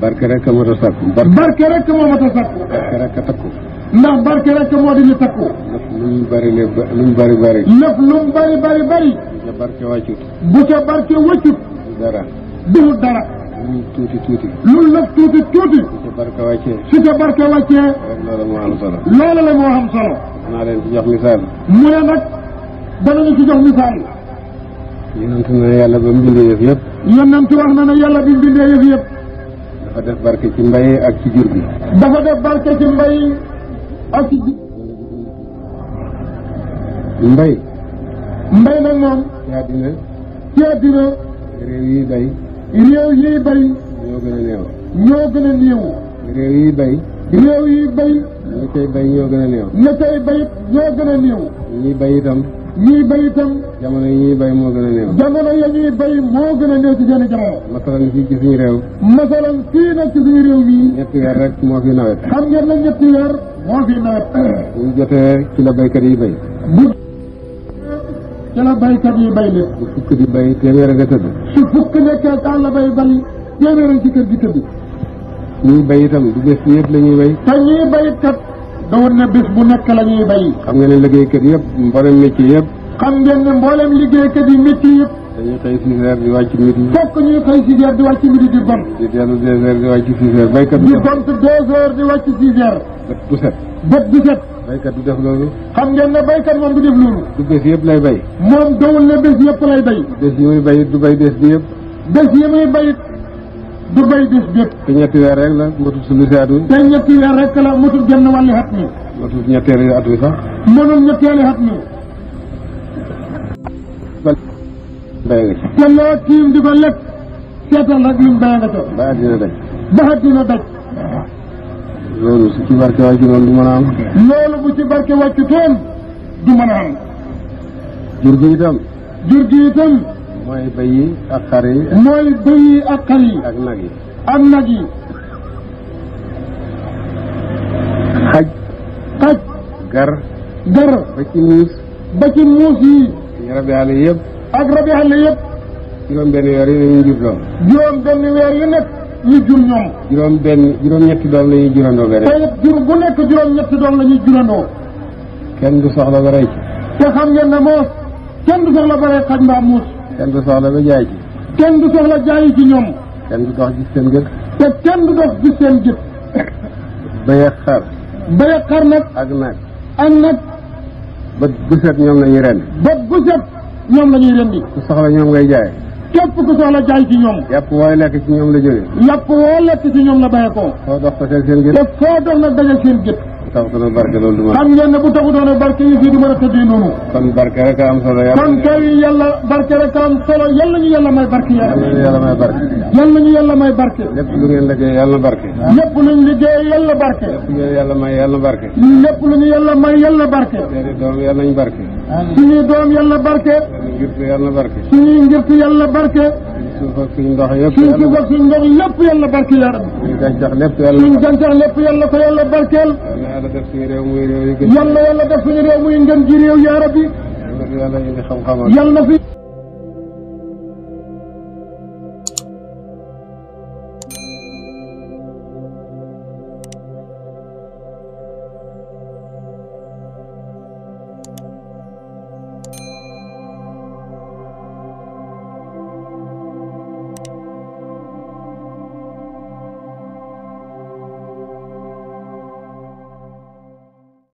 barke rek moo ta sakku. barke rek moo mat a sakku. barke rek a takku. ndax barke rek moo di ñu takku. lépp lu mu bari bari. lépp lu mu bari. bu ca barke wàccut. bu ca barke wàccut. dara. duhut dara. lu tuuti. lu lëf tuuti. su ca barke wàccee. su ca barke wàccee. rek loolu moo am solo. loolu la moo am solo. naa leen ci jox misaal. mu ne nag danañu ci jox misaal. yonent na yàlla ba mu bindee yëf yëpp. yonent wax na ne yàlla bi mu bindee yëf yëpp. dafa def barke ci mbay ak ci jur gi. dafa def barke ci mbay ak ci jur. mbay nag moom. ci àddina réew yi bay. ñoo gën a néew. ñoo gën a néew. réew yi bay. ña cay bay ñoo gën a néew. ñoo gën a néew. ñii bay itam. jamono yi ñuy bay moo gën a néew. jamono ya ñuy bay moo gën a néew ci seen jamono. masalan fii ci suñu réew. fii nag ci suñu réew mii. ñetti weer rek moo fi nawet. xam ngeen nag ñetti weer moo fi nawet. bu jotee ci la baykat yi bay. ci la baykat yi bay lépp. bu fukk di bay téeméer a nga tëdd. su fukk nekkee daal la bay téeméer a ci kër gi tëdd. ñuy bay itam du bés yëpp la ñuy bay. te ñuy bay kat dawut ne bés bu nekk la ñuy bay. xam nga ne liggéeykat yëpp mboolem métier yëpp. xam ngeen ne mboolem liggéeykat yi métier yëpp. dañuy xëy 6 heures di wàcc midi. fokk ñuy xëy 6 heures di wàcc midi di gont. di dellu 2 heures di wàcc 6 heures. baykat di gont 2 heures di wàcc 6 heures. bët bu set. baykat du def loolu. xam ngeen ne baykat moom du def loolu. du bés yëpp lay bay. moom dawul ne bés yëpp lay bay. bés yi muy bay du bay bés bi yëpp. bés yi muy bay du bay bés bi yëpp. te ñetti weer rek la matul sulu si at wi. te ñetti weer rek la matul genn wàlli at mi. matul ñetteeli at wi sax. mënul ñetteeli at mi. bay nga ci. te loo tiim di ko lekk seetal rek lim bay nga ca. ba àddina daj. ba àddina daj. loolu su ci barke wàccu noonu du mën a am. loolu bu ci barke wàccu toon du mën a am. jur gi itam. mooy bëy yi ak xar yi. ak nag yi. xaj. gar. ba ci muus. yi. rabi àll yëpp. ak rabi àll yëpp. juróom benn weer yi dañuy jur doom. juróom benn weer yu nekk ñu jur ñoom. juróom-ñetti doom la ñuy jurandoo beneen. te jur bu nekk juróom-ñetti doom la ñuy jurandoo. kenn du soxla ba rey ci. te xam ngeen ne moos kenn du soxla ba rey xaj mbaa muus. kenn du soxla ba jaay ci. kenn du soxla jaayi ci ñoom. kenn du dox gis seen gët. te kenn du dox gis seen gët. bëy ak xar. nag. ak nag. bët bu set ñoom la ñuy rendi. ñoom la ñuy rendi. ku soxla ñoom ngay jaay. képp ku soxla jaay ci ñoom. yàpp wooy lekk ci ñoom la jógee. yàpp woo lekk ci ñoom la bàyyi ko. foo dox ko seen gët. te foo dox nag dajal seen gët. taxutoon a barke loolu du ma. xam ngeen ne bu taxutoon a barke yi fii du mën a tëddee noonu. kon barke rek a am solo yàlla. kon kay barke rek a am solo yàlla ñu yàlla may barke yàlla. yàlla ñu yàlla may barke. lépp lu ngeen liggéey yàlla barke. lépp luñ liggéey yàlla barke. lépp lu yàlla may yàlla barke. lépp lu ñu yàlla may yàlla barke. seeni doom yàlla ñu barke. suñuy doom yàlla barke. ngirtu yàlla barke. suñuy ngirtu yàlla barke. suuf ak suñ ndox yëpp suñ suuf ak suñ ndox lépp yàlla barke yaa rabbi. suñ gàncax lépp yàlla. suñ gàncax lépp yàlla ko yàlla barkeel. yàlla def suñu réew muy réew yi gën. yàlla def suñu réew muy ngën ji réew yaa rabbi. yàlla indi xam-xam. yàlla na fi